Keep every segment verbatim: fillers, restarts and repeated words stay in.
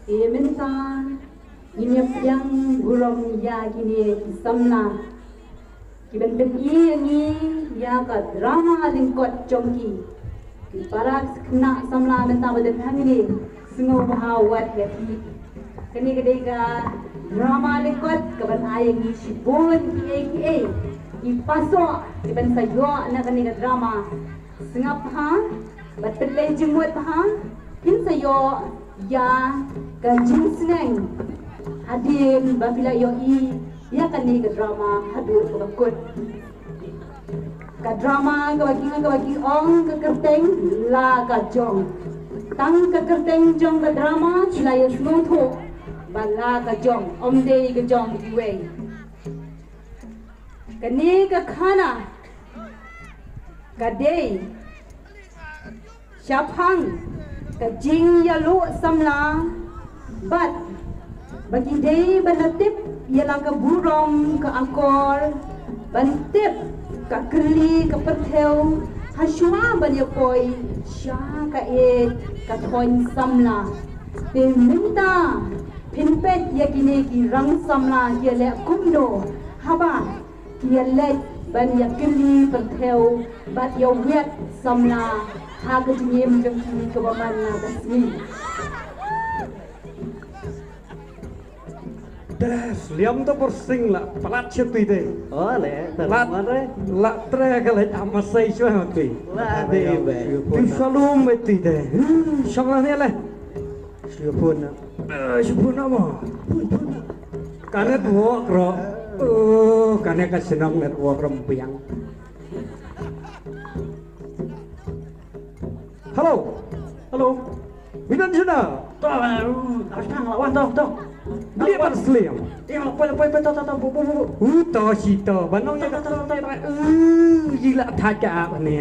Te mynta ngin ïa pdiang burom ïa kine ki samla kiban pyni ïa ngi ïa ka drama lyngkot jong ki. Ki para khynnah samla mynta ba don hangne, sngewbha wat ïa phi. Kane ka dei ka drama lyngkot kaban ai ïa ngi shibun kiei kiei ki pasoh kiban sa ïoh na kane ka drama. Sngap bha bad pynleit jingmut bha, phin sa ïoh ïa ka jingsneng hadien ba phi la ïohi ïa kane ka drama haduh kaba kut. Ka drama kaba ki, kaba ki ong ka kyrteng La Ka Jong. Tang ka kyrteng jong ka drama phi la ïa sngewthuh ba La Ka Jong, ym dei ka jong kiwei. Kane ka khana ka dei shaphang ka jingïaluh samla bad ba ki dei ban da tip ïa la ka burom ka akor, ban tip ka kylli ka pyrthew hashwa ban ïa poi sha ka ïeit ka thoiñ samla. Te mynta phin peit ïa kine ki rang samla ki ïa leh kumno haba ki ïa leit ban ïa kylli pyrthew bad ïa wiat samla ha ka jingim jong ki kaba man la ka sngi. Te sliam to Borsing la palat sha tui te. Oh, le, te la, man re. La tre ka leit am masai shuwa tui. La de be. Tui salum be tui te. Hmm, shong la ne le. Shuwa phone na. Eh, shuwa phone na mo. Phone, phone na. Ka network ro. Oh, ka ne ka shnong network ro mbiang. Hello. Hello. Widan juna. To, uh, astang lawan to, to. Beli ban sliam. Ya, poi, poi, poi, to, to, to, bu, bu, bu. Uh, to, si to. Banong ya to, to, to, to, to. Uh, ji la thaj ka ap ne.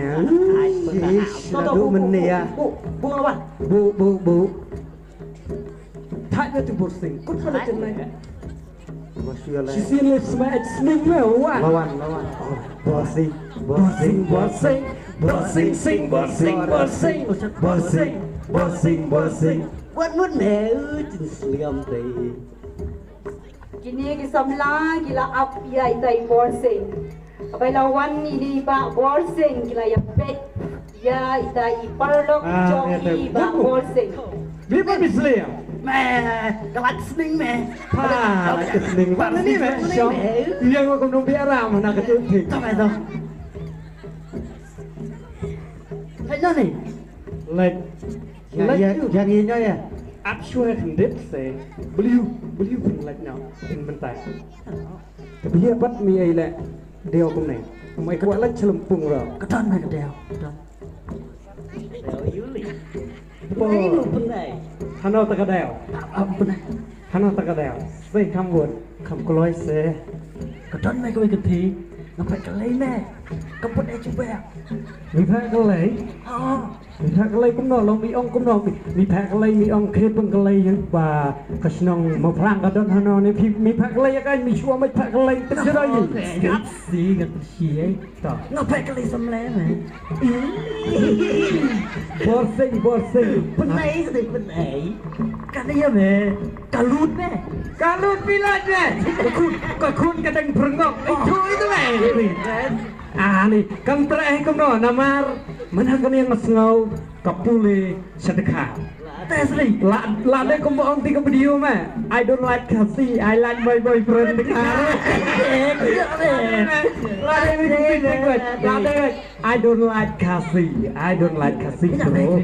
Ish, to, to, la bu, du bu, men bu, ya. Bu, bu, bu, lawan. Bu, bu, bu. Thaj na tu Borsing. Kut ka la chen nai. Masih alai. Shisien le sma et sning me wa. Lawan, lawan. Oh, Borsing, Borsing, Borsing, Borsing, sing, Borsing, Borsing, Borsing, Borsing, Borsing. Wat mut me, uh, jin sliam te. Kine ki samla ki la ap ïa ita i Borsing. Haba i la wan ine i Bah Borsing ki la ïa peit ïa ita i paralok jong i Bah Borsing. Beli ba beli sliam. Me, ka la sning me. Ha, la sning. Ba ni me. Ïa ngo kum nong biara mana ka tu. Ta me to. Hai no ni. Like. Yang, yang, yang ini ya. Ap shuwa khyndiat se. Beliu, beliu pun lait na. Pun mentai. Te beliu pat mi ai le. Deo kumne. Mai kwah lait chelem pung ra. Ka don mai ka deo. Ka don. Deo Yuli. Po. Ai, lu pun ai. Hano ta ka deo. Ap, ap pun ai. Hano ta ka deo. Sei kham bun. Kham kloi se. Ka don mai ka wei ka thi. Ngam phet ka lei me. Ka put ai chuba. Mi phet ka lei. Oh. Mi phet ka lei kumno, long mi ong kumno, mi, mi phet ka lei, mi ong khie pun ka lei ïa ba ka shnong ma phrang ka don hano ne, phi, mi phet ka lei ïa ka, mi shuwa ma phet ka lei, tip jero ïa. Ngat si, ngat si, eh. To. Nga phet ka lei samle, eh. Borsing, Borsing. Pynai, ka dei pynai. Ka dei ïa me. Ka lut me. Ka lut phi lait me. Ka khun, ka khun ka dang pyrngok. Itu, itu me. Ani, kan treh kumno namar mynha kane nga sngew ka pule sha dkhar. Te sli, la, la dei kumba ong ti ka video me. I don't like Khasi, I like my boyfriend dkhar. La dei me, la dei me, I don't like Khasi, I don't like Khasi, bro.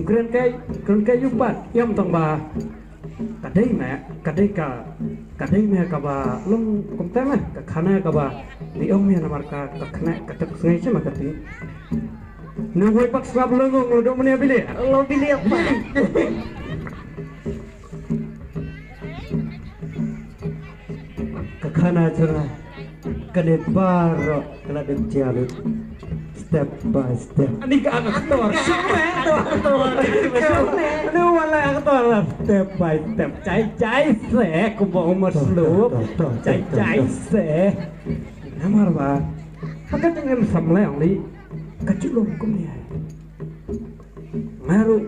Kren kai, kren kai yu pat, ïam tang ba. Ka dei me, ka dei ka, ka dei me kaba long kumta me, ka khana kaba dei ong me namar ka, ka khana ka tep sngai che ma ka ti. Nang hoi pak sngap long ong lo do mane bile. Lo bile apa? Ka khana che ma. Kane baroh ka la dep jia lut. Step by step. Ani ka actor. Siapa actor? Siapa? Ani wala actor. Step by step. Jai jai se kumba Umar Sulu. Jai jai se. Namar ba. Haka tengem samleng li. Ka julung kumne. Nga ruh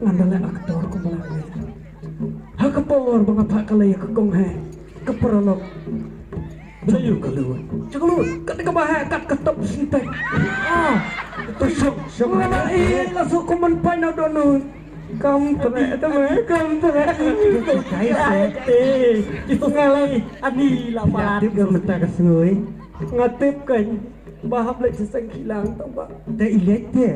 ngan da leh actor kumba la. Por ba nga phah ka lei ka kong heh, ka paralok. Chayu ka lu. Chayu ka lu. Kat ka ba heh, kat ka top sintek. Ah. To shok, shok. Nga la i, la su kuman pai na donu. Kam tere, tama, kam tere. Kai se. Eh, itu ngalai. Ani la palat. Tip ga mata ka sngui. Nga tip kan. Ba hap leit sha seng khilang tang ba. Te i leit te.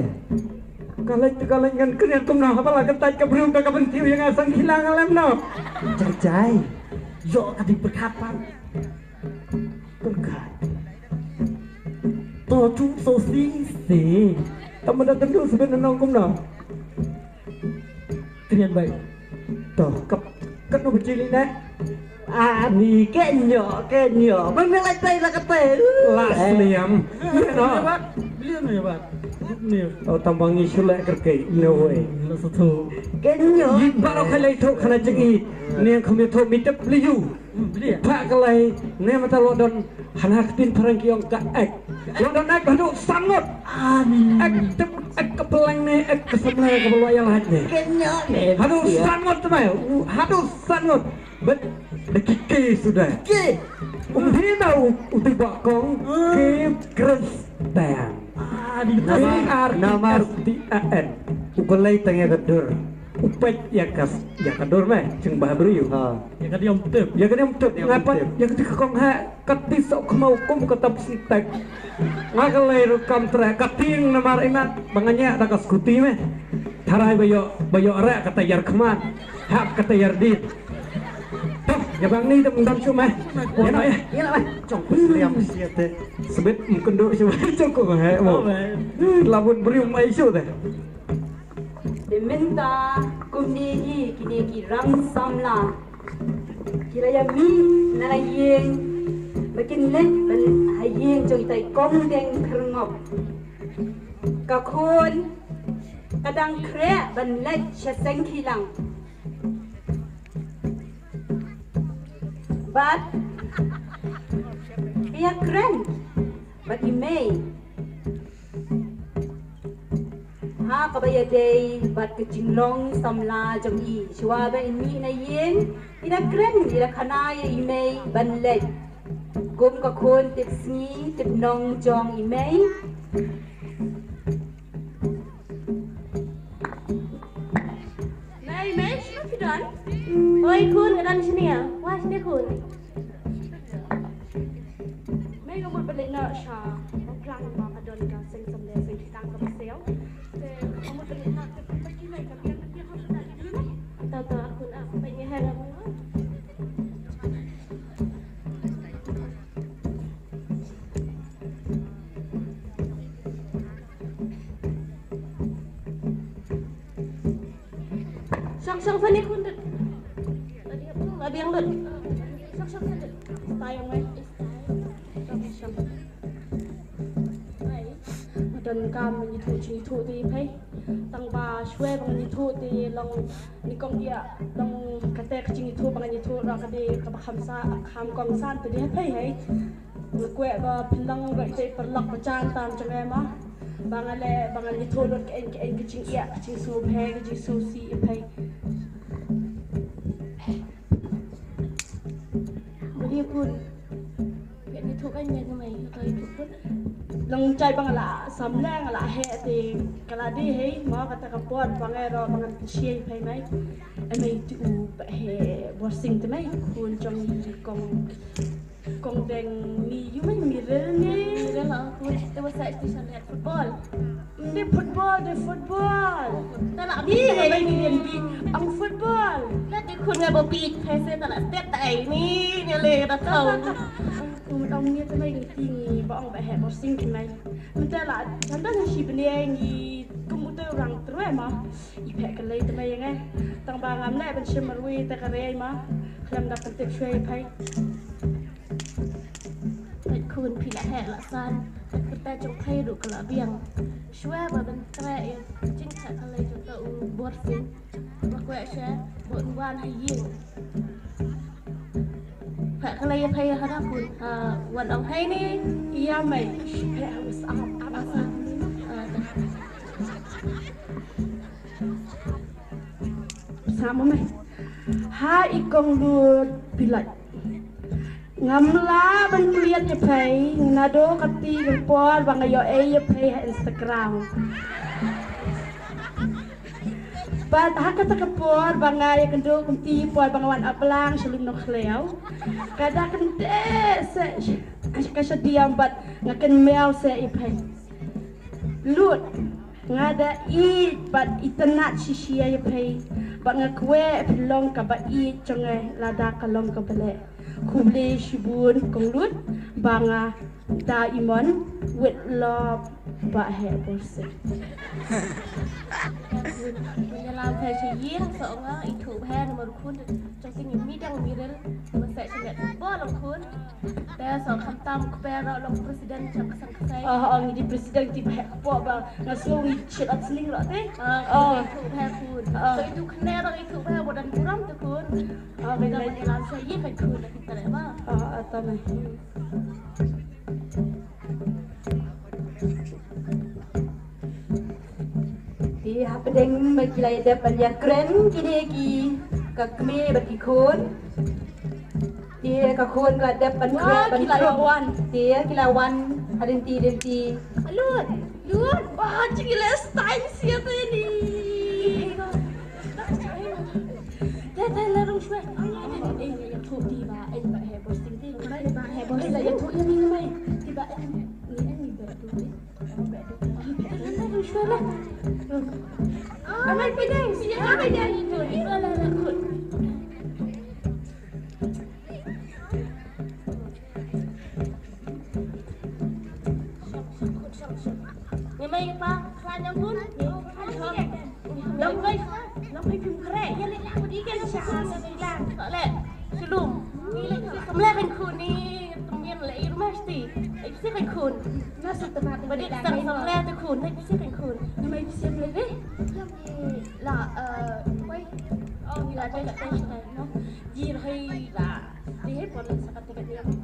Ka leit te ka leit ngan kren kumno haba la ka tait ka briew ka ka ban tiew ïa nga seng khilang lem no. Jai jai. Ïoh ka ding pyrkhat pat. Pyrkhat. To tu so si si. Tama da tendu sebit nong kumno. Krian bai. To, kap, kap no bejili ne. Ani kenyo, kenyo. Ba me lai tai la kate. La sliam. Ye no. Beliau ni bat. Ni. Oh, tambang ni sulai kerkei. No way. La satu. Kenyo. Yi ba lo kai lai to kana jengi. Ni yang kami to mitep liu. Phah ka lei ne mata lo don hana ka tin pharang ki ong ka ek. Lo don ek haduh sangot. Ek tip ek ka peleng ne ek ka samla ka belwa ïa lait ne. Haduh sangot te mai. Haduh sangot. Bet da ki ke sudah. Ke. Um dina u ti bakong ke Kristen. Namar T R T A N. U ka lei tang ïa ka dur. U peit ïa ka, ïa ka dur me, jing bah briew. Ha. Ïa ka diam tip. Ïa ka diam tip. Nga pat ïa ka ti ka kong ha, ka ti sok khmau kum ka tap sintek. Nga ka lei ruh kam treh, ka tieng namar imat ba nga ñiah da ka skuti me. Tharai ba ïoh, ba ïoh reh ka tayar khmat. Hap ka tayar dit. Toh, ïa bang ni dam dam shu me. Ïa na ïa. Ïa la me. Jong ku sliam siate. Sebit mkynduh shu me jong ku he mo. Labun briew mai shu te. Te mynta kumne hi kine ki rang samla ki la ïa mih na la ïing ba kin leit ban ha ïing jong itai kong deng kyrngop. Ka khun ka dang khreh ban leit sha seng khilang. Bad ïa kren bad i mei. Ha kaba ïadei bad ka jinglong samla jong i. Shuwa ba i mih na ïing, i da kren, i da khana ïa i mei ban leit. Kum ka khun tip sngi tip nong jong i mei. Mei, mei, shano phi don? Oi khun, nga don shane. Wah shane khun. Mei nga mut ban leit noh sha Baplang ba ka don ka seng samla seng khitang kaba siaw. Te nga mut ban leit noh te phi peit ki mei ka biang ka biang ha shuwa ki dei. To to khun ah, peit ngi hera mo. Shong shong sani khun dut. Tadi apa? Abi yang dut. Shong shong sani dut. Style mai. Shong shong. Ai. Don kam ngi thu chi thu ti phai. Tang ba shwe bang ngi thu ti long ni kong dia long kate ka chi ngi thu bang ngi thu ra ka di ka ba kham sa kham kong san ti di phai hai. Nga kweh ba pynlong ba ite paralok ba jan tam jong em ma. Ba nga leh ba ngan ïathuh lut ka en ka en ka jingïa ka jingsngewbha ka jingsngewsih ïa phi. Ba dei khun. Phi ïathuh ka en ïa nga mei ka ïathuh khun. Long jai ba nga la samla nga la heh te ka la dei hei ma kata ka por ba nga ro ba ngan share ïa phi mei. Em mei tu ba heh borsing te mei khun jong i kong. Kong deng mi yu mei mi rel ni. Mi rel ha khun. Te wa sa station liat football. Ni football de football. Ta la bi te mei ni ni bi. Ang football. La de khun nga ba bi phe se ta la step ta ai ni ni le da khau. Kum dong ni te mei ni ti ni ba ong ba heh borsing te mei. Mynta la chan da ni shi bniang ni kum u te rang true ma. I phe ka lei te mei ngai. Tang ba ngam leh ban shim marwei te ka rei ma. Khlem da pyntip shwe phai. Peit khun phi la heh la san. Kyrta jong phi ruh ka la biang. Shuwa ba ban treh ïa jingtheh ka lei jong ka u Borsing. Ba kweh shuwa ba un wan ha ïing. Phet ka lei ïa phi ha da khun. Ha wan ong hei ni. Ïa mei. Phet ha u sa ap ap ap. Sa mo mei. Ha i kong Lut Pilat. Ngam lah ban kylliat ïa phi, naduh kata ka por ba nga ïohi ïa phi ha Instagram. Bad ha kata ka por ba nga ïakynduh kumta por ba nga wan ap lang sha lum Nongkhlaw. Ka da kyndit seh ka shadiam bad nga kynmaw seh ïa phi. Lut, nga da ïeit bad itynnad shisha ïa phi. Bad nga kwah phi long kaba ïeit jong nga lada ka long kaba leh. Khublei shibun kong Lut, ba nga da imon, with love, Bah Heh Borsing. Mynta lam phi sha ïing, sa ong nga ithuh bha namar khun jong phi ngi midang miril, ba seh sha met bha long khun. Te sa khamtam kper ruh long president jong ka seng ksai. Ah, ong di president di bha kpoh ba nga sngew ngi shit up sling ruh te. Ah, oh, ithuh bha khun. Ah. So ithuh khynne ruh ithuh bha ba don burom te khun. Ah, mynta lam sha ïing ka khun da kita ba. Ah, ah, ta mai. Te hapdeng ba ki la dep ban ïakren kine ki, ka kmie bad ki khun. Te ka khun ka la dep ban kren ban kren. Te ki la wan ha lynti lynti. Lut, Lut, wah, jingïaleh style sia te ni. Te te la rung shwe. Ai, ai, ai, ai, ïathuh ti ba, ai ba Heh Borsing ti. Ba Heh Borsing. Ai la ïathuh ïa ni mai. Ti ba, ai ni, ai ni ba tu ni. Shalom. Ni leh kumleh kan khun ni tymmen leh i rumah sti. Leh pisa kan khun. Ba dik sang sang leh te khun, leh pisa kan khun. Namai pisa mlei deh. La, eh, wei. Oh, ni la deh, la deh, no. Ji la hai la. Deh hai pon sa ka tiket ni.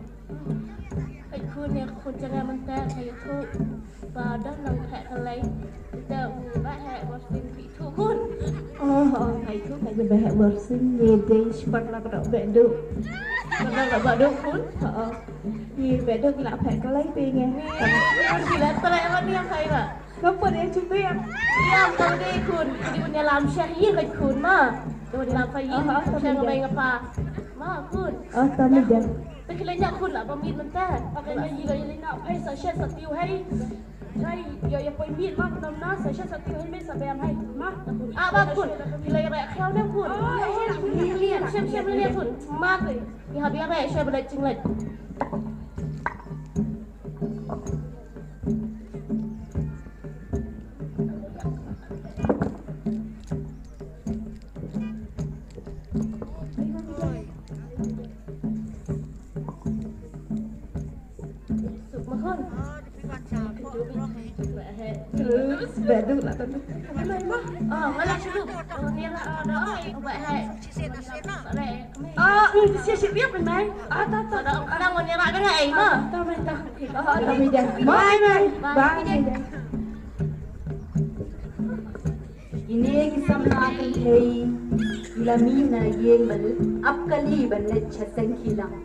Kan khun ni khun janga mynta ka ïathuh. Ba don nang pheh ka lei. Te u Bah Heh Borsing phi thuh khun. Oh, oh, phi thuh ka Bah Heh Borsing, ngi dei spat la ka dok Bah Duh. Spat la ka dok Bah Duh khun. Oh, oh. Ngi Bah Duh ngi la pheh ka lei phi ngi. Ngi la trei wan ïa phi ba. Ka pun ïa cuti ïa. Ïa ka dei khun. Dei wan ïalam sha ïing ka khun ma. Dei wan ïalam phi ïing. Oh, oh, sha nga bai nga pa. Ma khun. Oh, tama ïa. Te ki lei ïa khun la ba miet mynta. Ka lei ïa, lei ïa phi sa shet sa tiew hai. Hai, ïa, ïa poi miet ma, nam na, sa shet sa tiew hai miet sa bam hai. Ma, ah, ba khun. Ki lei ïa ba khraw ne khun. Shem, shem, shem ne khun. Ma te. Ïa ba ïa ba shem ba lei jinglet. Suk mahon. Terus badu lah tu. Ah, malah shudu. Ni lah, ah, dah, ah, buat hai. Ah, hmm, siap-siap dia pun mai. Ah, tak, tak. Dah, dah, ni lah dengan ai ma. Tak mai tak. Ah, tak mai dah. Bye, bye. Bye, bye. Ine ki samla kynthei ki la mih na ïing ban ap kali ban leit sha seng khilang.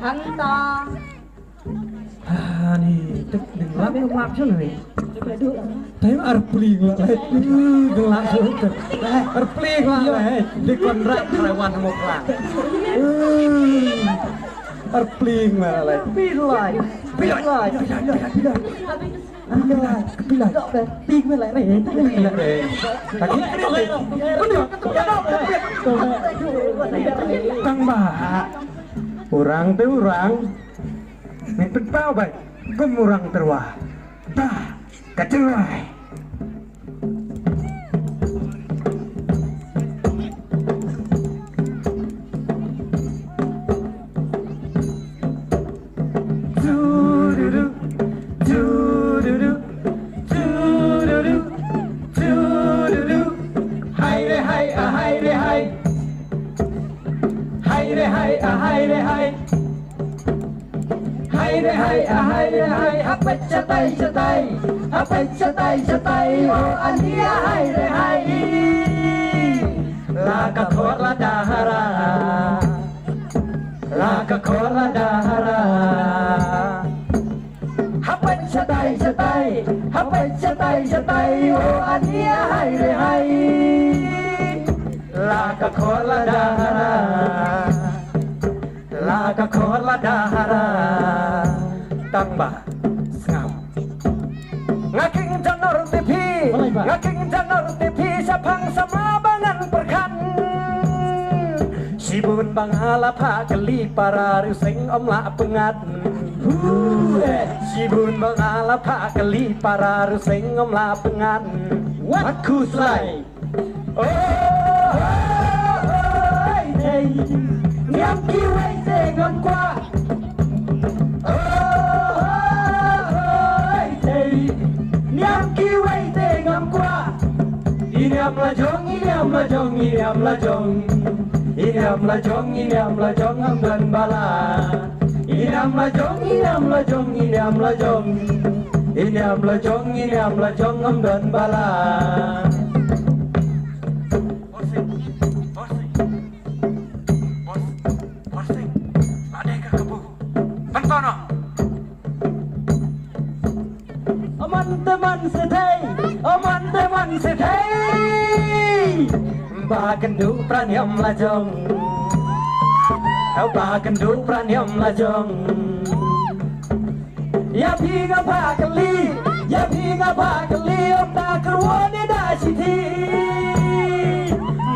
Hangta. Ah, ni, tek, ding lap, ding lap, shuh, ni. Time ar pli ngi la, eh, ding lap, shuh, tek. Ar pli ngi la, eh, di Konrad Taiwan mo klang. Eh. Ar pling ma lai. Pilai. Pilai. Pilai. Pilai. Pilai. Pilai. Pilai. Pilai. Tang ba. Orang te orang. Ngi pynpaw bad kum orang tyrwa. Ba ka tyrwa. Hai re hai, a hai re hai. Hai re hai, a hai re hai. Hai re hai, a hai re hai, ha peit shatai shatai, ha peit shatai shatai, o ani a hai re hai. La ka khor la da hara, la ka khor la da hara. Ha peit shatai shatai, ha peit shatai shatai, o ani a hai re hai. La ka khor la da hara. La ka khor la da hara. Tang ba sngap. Nga king janor te phi. Balai ba? Nga king janor te phi shaphang samla ba ngan pyrkhat. Shibun ba nga la phah kylli para riewseng ym lah pyngngad. Hu, eh. Shibun ba nga la phah kylli para riewseng ym lah pyngngad. Wat khuslai. Oh, oh, oh, hey, hey. Niam kiwei te ngam kwah. Oh, oh, oh, hey, hey. Niam kiwei te ngam kwah. I niam la jong, i niam la jong, i niam la jong. I niam la jong, i niam la jong, ngam don ba la. I niam la jong, i niam la jong, i niam la jong. I niam la jong, i niam la jong, ngam don ba la. Borsing, borsing, borsing, borsing. La dei ka kabu. Pyntono. Aman te man sethei, aman te man sethei. Ba kynduh pra niam la jong. Ba kynduh pra niam la jong. Ïa phi nga phah kylli, ïa phi nga phah kylli, ym da kyrwoh ne da shithi.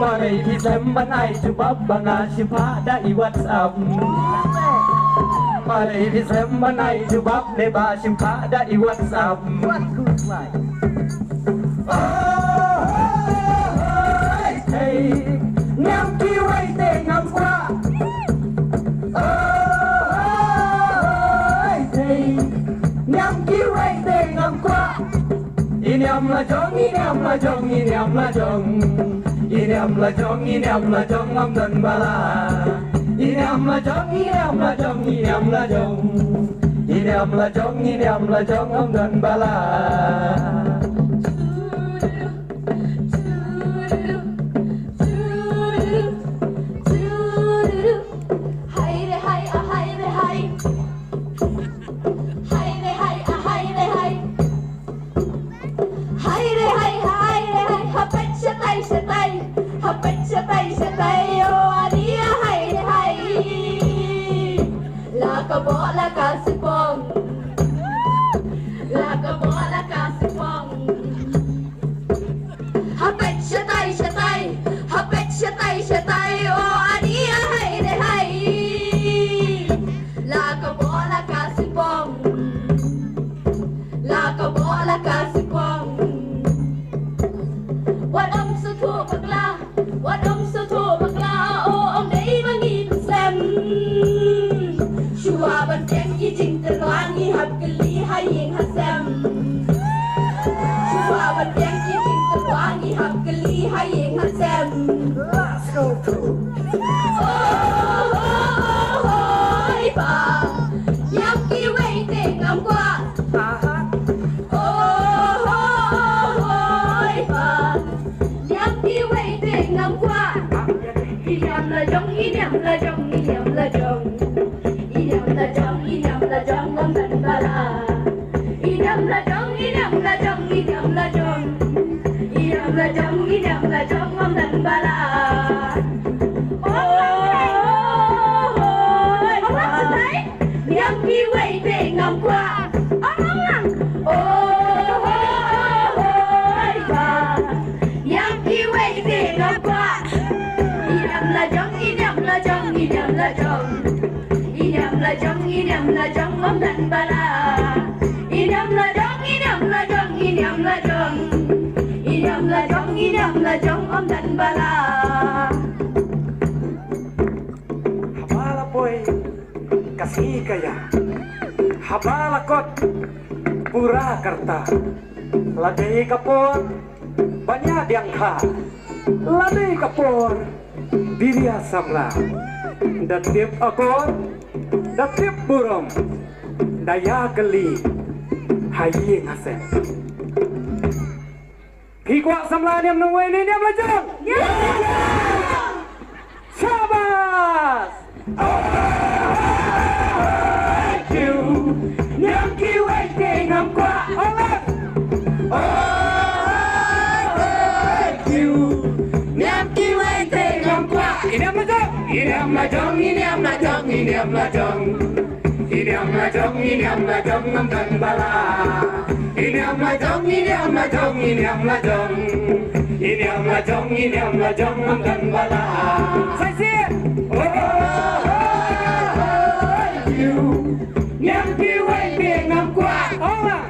Balei phi slem ban ai jubab ba nga shim phah da i WhatsApp. Balei phi slem ban ai jubab ne ba shim phah da i WhatsApp. What good life? Oh, oh, oh, oh, hey, hey. Niam kiwei te ngam kwah. Oh, oh, oh, oh, hey, hey. Niam kiwei te ngam kwah. I niam la jong, i niam la jong, i niam la jong. I niam la jong, i niam la jong, ngam don ba la. I niam la jong, i niam la jong, i niam la jong. I niam la jong, i niam la jong, ngam don ba la. Hai re hai, a hai re hai. Hai re hai, a hai re hai. Hai re hai, a hai re hai. Ha peit shatai shatai, ha peit shatai shatai, o ani a hai re hai. La ka bok la ka sipong, la ka bok la ka sipong. Ha peit shatai shatai, ha peit shatai shatai, o ani a hai re hai. La ka bok la ka sipong, la ka bok la ka sipong. Wat ym sngewthuh bakla, wat ym sngewthuh bakla, o ym dei ba ngi pynslem. Shuwa ban pdiang ki jingtyrwa ngi hap kylli ha ïing ha sem. Shuwa ban pdiang ki jingtyrwa ngi hap kylli ha ïing ha sem. Oh, oh, oh, oh, i ba. Niam kiwei te ngam kwah. Oh, oh, oh, oh, i ba. Niam kiwei te ngam kwah. I niam la jong, i niam la jong, i niam la jong. I niam la jong, i niam la jong, ngam don ba la. I niam la jong, i niam la jong, i niam la jong. I niam la jong, i niam la jong, ngam don ba la. Oh, oh, oh, oh, oh, oh, oh. Iniam la jong, iniam la jong, iniam la jong, ym don bala. Iniam la jong, iniam la jong, iniam la jong. Iniam la jong, iniam la jong, ym don bala. Haba la poi ka sngi ka ïa, haba la kot pura ka rta, la dei ka por ban ïa diang kha, la dei ka por biria samla. Da tip akor, da tip burom, da ïa kali ha ïing ha sem. Phi kwah samla niam nongwei ne niam la jong? Shabas! Oi, kiu. Niam kiwei te ngam kwah. Oi, kiu. Niam kiwei te ngam kwah. I niam la jong, i niam la jong, i niam la jong, i niam la jong. I niam la jong, i niam la jong, ngam don bala. I niam la jong, i niam la jong, i niam la jong. I niam la jong, i niam la jong, ngam don bala. Sa shisien. Oh, oh, oh, oh, kiu. Niam kiwei te ngam kwah. Oh, oh,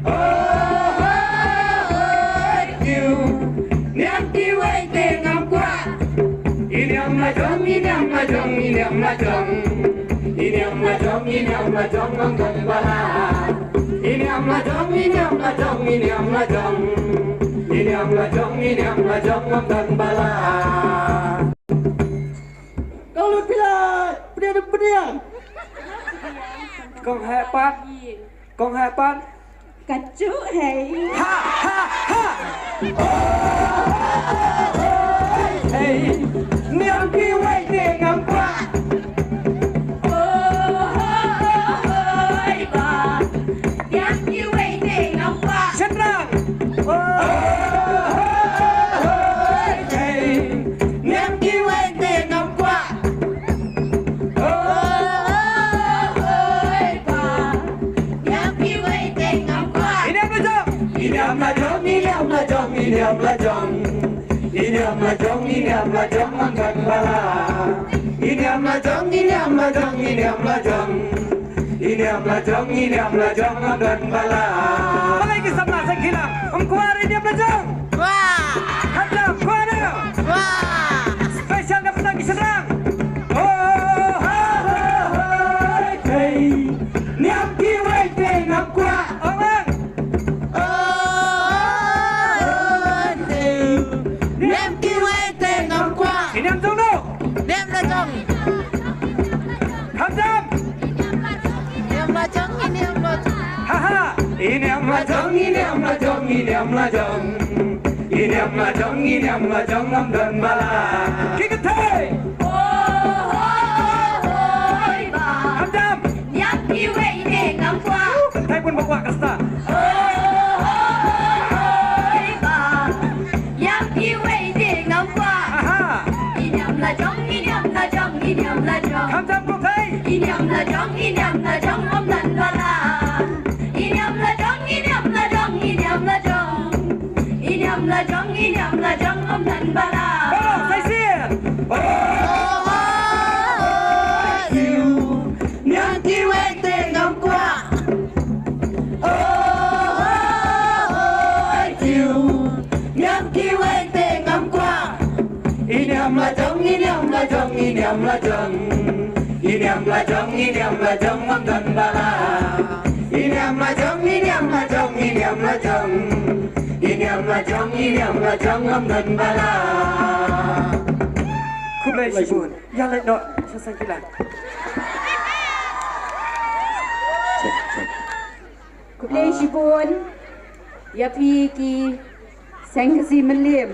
oh, oh, kiu. Niam kiwei te ngam kwah. I niam la jong, i niam la jong, i niam la jong. I niam la jong, i niam la jong, ngam don bala. I niam la jong, i niam la jong, i niam la jong. I niam la jong, i niam la jong, ngam don bala. Kong lut phi la pdiang, pdiang. Kong heh pat. Kong heh pat. Ka juh hei. Ha, ha, ha. Hei. Niam kiwei te ngam kwah. Hei ba. Niam kiwei te ngam kwah. Shynrang. Hei. Niam kiwei te ngam kwah. Oi, oi, oi, ba. Niam kiwei te ngam kwah. I niam la jong. I niam la jong, i niam la jong, i niam la jong. I niam la jong, i niam la jong, ngam don bala. I niam la jong, i niam la jong, i niam la jong. I niam la jong, i niam la jong, ngam don bala. Balei ki samla Saiñkhila ym kwah ïa i niam la jong? Kwah. Khamtam, kwah ne? Kwah. Special na bynta ki shynrang. Oh, ha, ha, ha, hey. Niam kiwei te ngam kwah. Ong lang. Oh, hey. Niam kiwei te ngam kwah. I niam jong no? Niam la jong. Khamtam. Niam la jong, i niam la jong. Ha, ha. I niam la jong, i niam la jong, i niam la jong. I niam la jong, i niam la jong, ngam don bala. Ki kynthei. Oh, oh, oh, oh, ba. Khamtam. Niam kiwei te ngam kwah. Kynthei bun ba kwah ka sta. Oh, oh, oh, oh, oh, ba. Niam kiwei te ngam kwah. Aha. I niam la jong, i niam la jong, i niam la jong. Khamtam kynthei. I niam la jong, i niam la jong, ym don bala. I niam la jong, i niam la jong, i niam la jong. I niam la jong, i niam la jong, ym don bala. Baroh sa shisien. Baroh. Niam kiwei te ngam kwah. Oh, oh, oh, oh, kiu. Niam kiwei te ngam kwah. I niam la jong, i niam la jong, i niam la jong. I niam la jong, i niam la jong, ngam don bala. I niam la jong, i niam la jong, i niam la jong. I niam la jong, i niam la jong, ngam don bala. Khublei shibun. Ïa leit noh sha Saiñkhila. Khublei shibun ïa phi ki Seng Khasi Mylliem.